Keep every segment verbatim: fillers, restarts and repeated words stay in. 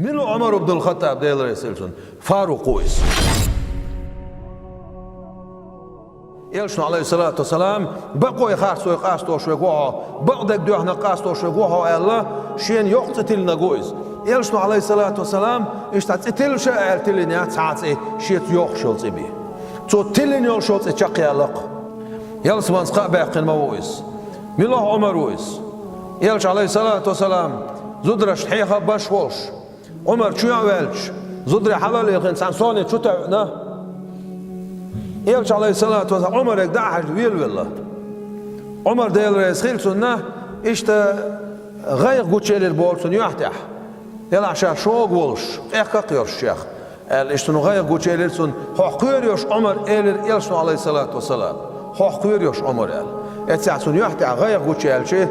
Мила ву Ӏумар ибн ал-ХаттӀаб, Дела реза хилва цунна? Фарукъ ву иза. Элчано, Ӏалайхиссалату вассалам, бакъой харцой къастош верг ва хьо, бакъдерг доьхна къастош верг ва хьо аьлла, шена йоккха цӀи тиллинарг ву иза. Элчано, Ӏалайхиссалату вассалам, иштта цӀи тилла ша аьлла тиллина яц цхьа а цӀи, шеца йоккхуш йолу цӀи бен. Цо тиллина йолуш йолу цӀи чекхъяьлла-кх. Ялсаманца кхаъ баьккхина ма ву иза. Мила ву Ӏумар ву иза? Элча, Ӏалайхиссалату вассалам, зударшна хьеха а беш волуш, Ӏумар чоьхьа а ваьлча, зударий хьалха а лелхина, цхьана совне чу тоьъна. Элча, Ӏалайхиссалату вассалам, Ӏумарга дӀа а хьаьжна, велавелла. Ӏумар, Дела реза хилва цунна, иштта гӀайгӀа гучуелира боху цунна юьхь тӀехь. Делахь ша шога волуш, къехка а кхоьруш шех, аьлла, иштта цунна гӀайгӀа гучуелира цунна, хьох кхоьруш Ӏумар, элира Элчано, Ӏалайхиссалату вассалам. Хьох кхоьруш Ӏумар, аьлла. Эццехь цунна юьхь тӀехь гӀайгӀа гучуяьлча,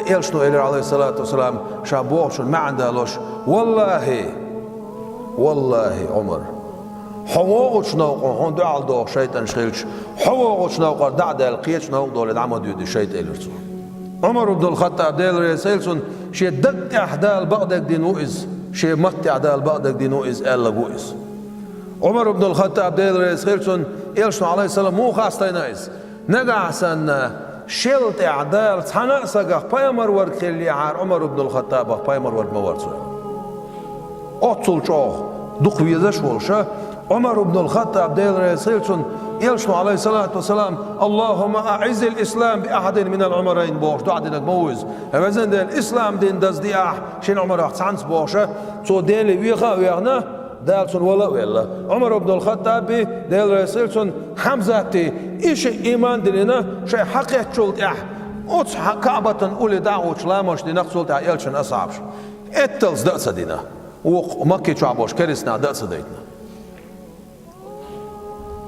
Элчано элира, Ӏалайхиссалату вассалам, ша бохучун маьӀна далош: «Валлахи, валлахи, Ӏумар, хьо вогӀучу новкъа хьуна дуьхьал догӀу шайтӀанаш хилча, хьо вогӀучу новкъара дӀа а даьлла, кхечу новкъа долий дӀа ма доьду шайтӀа», — элира цо. Ӏумар ибн ал-ХаттӀаб, Дела реза хилва цунна, шен даг тӀехь Дала бакъдерг дина ву иза, шен матта тӀехь Дала бакъдерг дина ву иза аьлларг ву иза. Ӏумар ибн ал-ХаттӀаб, Дела реза хилва цунна, Элчано, Ӏалайхиссалам, муха хастийна иза? Нагахь санна шел тӀехь Дала цхьана а сагах пайхамар верг хиллехьара, Ӏумар ибн ал-ХаттӀабах пайхамар верг ма вара цо. Оццул чӀогӀа дукха везаш а волуша, Ӏумар ибн ал-ХаттӀаб, Дела реза хилва цунна, Элчано, Ӏалайхиссалату вассалам, «Аллахумма аӀиззил ислам би ахьадин минал Ӏумарайн», — бохуш, доӀа динарг ма ву иза. Везан Дела, ислам дин дазде ахь шина Ӏумарах цхьаьнца бохуша, цо Деле веха а вехна, Дала цунна вала а велла. Ӏумар ибн ал-ХаттӀаби, Дела реза хилва цунна, Хьамзати, и шиъ иман диллина, шайн хьакхеттачул тӀаьхьа оцу хьа-, КаӀбатан улле дӀа а гӀуттуш, ламазаш дина-кх цул тӀаьхьа Элчан асхьабаша. Этталц дан а ца дина. Вукху Макки чохь болчу керстанаша дан а ца дайтина.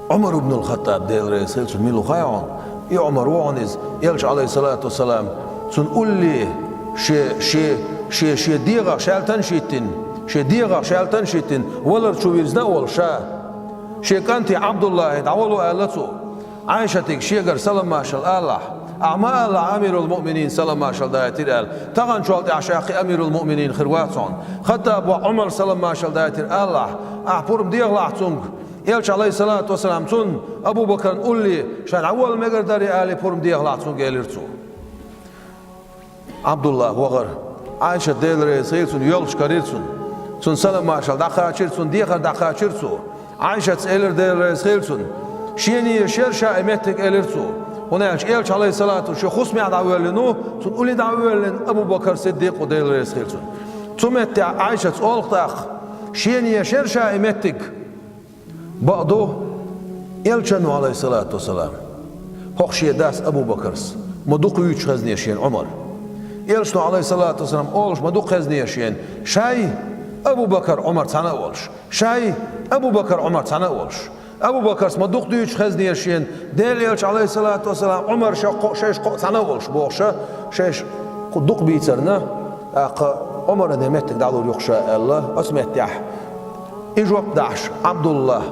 Ӏумар ибн ал-ХаттӀаб, Дела реза хилва цунна, мила ву хаьий хьуна? И Ӏумар ву хьуна иза, Элча, Ӏалайхиссалату вассалам, цунна улле шен, шен, шен, шен дегӀах шаьлтанаш а йиттина, шен дегӀах шаьлтанаш а йиттина, валар чу вирзина а волуш ша, шен кӀанте Ӏабдуллахье дӀавало аьлла цо. Ӏайшатига шегара салам-маршалла алахь, ахь ма алахь, амирул-муъминин салам-маршалла дайтира аьлла, таханчул тӀаьхьа ша кхин амирул-муъминин хир вац хьуна. ХаттӀаб воӀ Ӏумар салам-маршалла дайтира алахь, ахь пурба дехалахь цуьнга. Элча, Ӏалайхиссалату вассалам, цунна, Абу-Бакарна улле ша дӀавала мегар дарий алий пурба дехалахь цуьнга, элира цо. Ӏабдуллахь вахара. Ӏайшат, Дела реза хилва цунна, йолчу карийра цунна. Цунна салам-маршалла дӀакхачийра, цунна дехар дӀакхачийра цо. Ӏайшатца элира, Дела реза хилва цунна, шена езаш яра ша и меттиг, элира цо. ХӀунда аьлча Элча, Ӏалайхиссалату, шен хӀусамехь дӀавоьллина ву, цунна улле дӀавоьллина Абу-Бакар Сиддикъ ву, Дела реза хилва цунна. Цу меттехь Ӏайшатца олу тӀаккха, шена езаш яра ша и меттиг. Бакъду, Элчано, Ӏалайхиссалату вассалам, хӀокху шен дас Абу-Бакарс ма дукха вуьйцуш хезнера шена Ӏумар. Элчано, Ӏалайхиссалату вассалам, олуш ма дукха хезнера шена, шай, Абу-Бакар, Ӏумар цхьаьна а волуш, шай, Абу-Бакар, Ӏумар цхьаьна а волуш. Абу-Бакарс ма дукха дуьйцуш хезнера шена, Делан Элча, Ӏалайхиссалату вассалам, Ӏумар шаьш кхо-, шаьш кхоъ цхьаьна а волуш, бохуша, шаьш кху дукха бийцарна, тӀаккха Ӏумаран и меттиг дӀалур ю-кх ша аьлла, оцу меттехь. И жоп дахьаш, Ӏабдуллахь,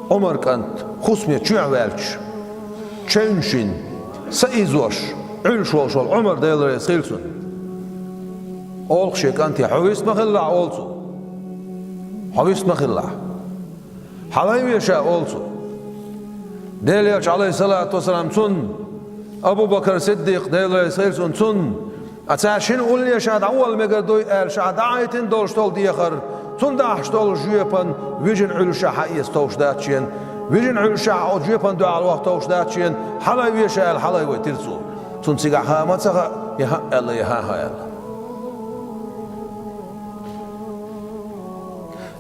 Ӏумар кӀант, хӀусаме чоьхьа ваьлча, чевнаш йина, са изош, Ӏуьллуш волуш волу Ӏумар, Дела реза хилва цунна, олу-кх шен кӀанте: «Хьо вист ма хилалахь», — олу цо. «Хьо вист ма хилалахь. Хьалаве ша», — олу цо. Делан Элча, Ӏалайхиссалату вассалам, цунна, Абу-Бакар Сиддикъ, Дела реза хилва цунна, цунна, а цара шина улле ша дӀавала мегар дуй аьлла, ша дӀахьайтина долуш долу дехар, цунна дахьаш долу жоьпан вижина Ӏуьллушехь хьаэца товш дац шена, вижина Ӏуьллушехь оцу жоьпан дуьхьал ваха товш дац шена, хьалаве ша аьлла, хьалавайтира цо. Цунна цигахь ха ма ца хаьа, я хӀаъ аьлла, я хӀан-хӀа аьлла.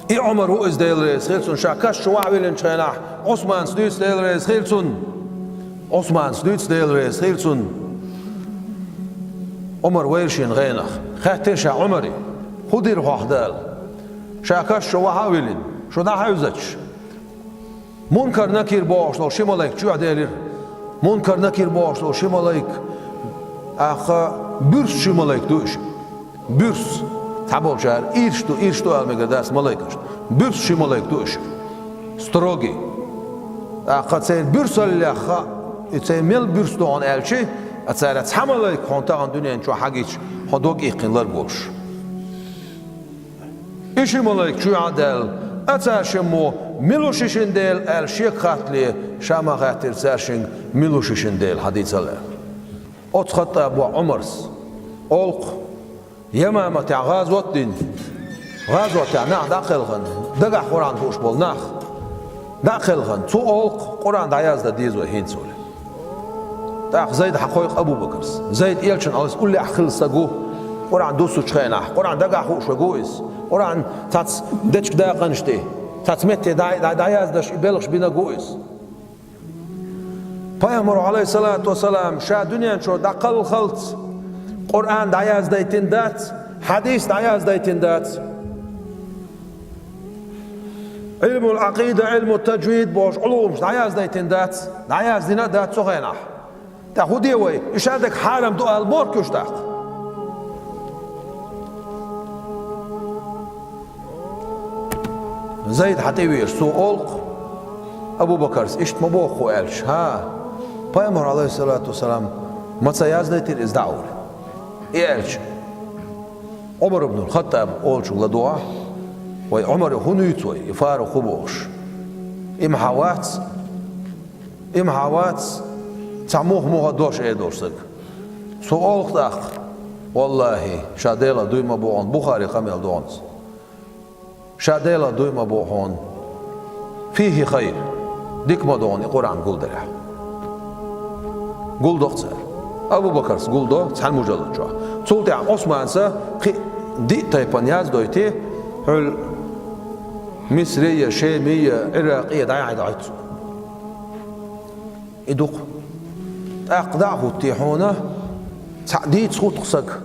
И Ӏумар ву иза, Дела реза хилва цунна, ша каш чу вахьа виллинчу хенахь, Ӏусманца дуьйцу, Дела реза хилва цунна. Ӏусманца дуьйцу, Дела реза хилва цунна. Ӏумар вайра шена гӀенах. Хаьттира ша Ӏумаре: «ХӀун дира хьох Дала? Ша каш чу вахьа а виллина, шу дӀахьаьвзича, Мункар-Накир бохуш долу ши малайк чоьхьаделира». Мункар-Накир бохуш долу ши малайк, тӀаккха буьрса ши малайк ду уьш. Буьрса. Цхьаболчара ирс ду, ирс ду ала мегар дац малайкашна. Буьрса ши малайк ду уьш. Строгий. ТӀаккха церан буьрсаллех хаьа, и церан мел буьрса ду хьуна аьлча, а цара: «Цхьа малайк хьуна тахана дуьнен чохь хьагича, хьо дог иккхина ларг волуш». Ши малайк чу а даьлла, а цаьршиммо, мила шу шина Дела аьлла шега хаттале, ша ма хаьттира цаьршинга, мила шу шина Дела, хьадийцал аьлла. Оцу Хаттаб воӀ Ӏумарс, олу-кх, Ямаматехь гӀазот а дина, гӀазотехь нах дӀа а кхелхина, дагахь Къуръан хууш болу нах дӀа а кхелхина, цо олу-кх, Къуръан дӀаяздан деза вай хӀинца олий. ТӀаккха Зайд хьакхойкху Абу-Бакарс. Зайд элчанна Ӏалайхи уллехь хилла стаг ву, Къуръан дуссучу хенахь, Къуръан дагахь хууш верг ву иза, Къуръан цхьацца дечиг дакъанаш тӀе, цхьацца метте дӀа-, дӀа-, дӀаяздеш и белхаш бинарг ву иза. Пайхамаро, Ӏалайхиссалату вассалам, ша дуьнен чуьра дӀакхалхалц Къуръан дӀаяздайтина дац, хьадис дӀаяздайтина дац. Ӏилмул Ӏакъида, Ӏилму таджвид бохуш Ӏулумаш дӀаяздайтина дац, дӀаяздина а дац цу хенахь. ТӀаккха хӀун де вай? И ша дерг хьарам ду ала мохк юш тӀаккха? Зайд хьан тӀе везаш, цо олу-кх, Абу-Бакарс, иштта ма боху хӀу аьлча, хӀа, Пайхамар, Ӏалайхиссалату вассалам, ма ца яздайтира иза дӀа олий. И аьлча, Ӏумар ибн Хаттаб олучуьнга ладогӀахь, вай Ӏумаре хӀун дуьйцу вай, и Фарукъ хӀу бохуш? И ма хьан вац, и ма хьан вац, цхьа муха-муха дош эр долуш стаг. Цо олу-кх тӀаккха, валлахӀи, ша Делах дуй ма боху хьуна, Бухари къамел догӀу иза. Ша Делах дуй ма боху хьуна, фихи хайр, дика ма ду хьуна и Къуръан гулдарехь. Гулдо-кх цара. Абу-Бакарс гулдо цхьана мужаллад чохь. Цул тӀаьхьа Ӏусманса кхин а диъ тайпана яздойтий, хьуьлла Мисри я, Шеми я, Ӏиракъи я дӀаяхьа дӀахӀуьтту цо. И ду-кх. ТӀаккха дӀа а хӀуттий хьуна, цхьаъ дийца хӀутту-кх стаг.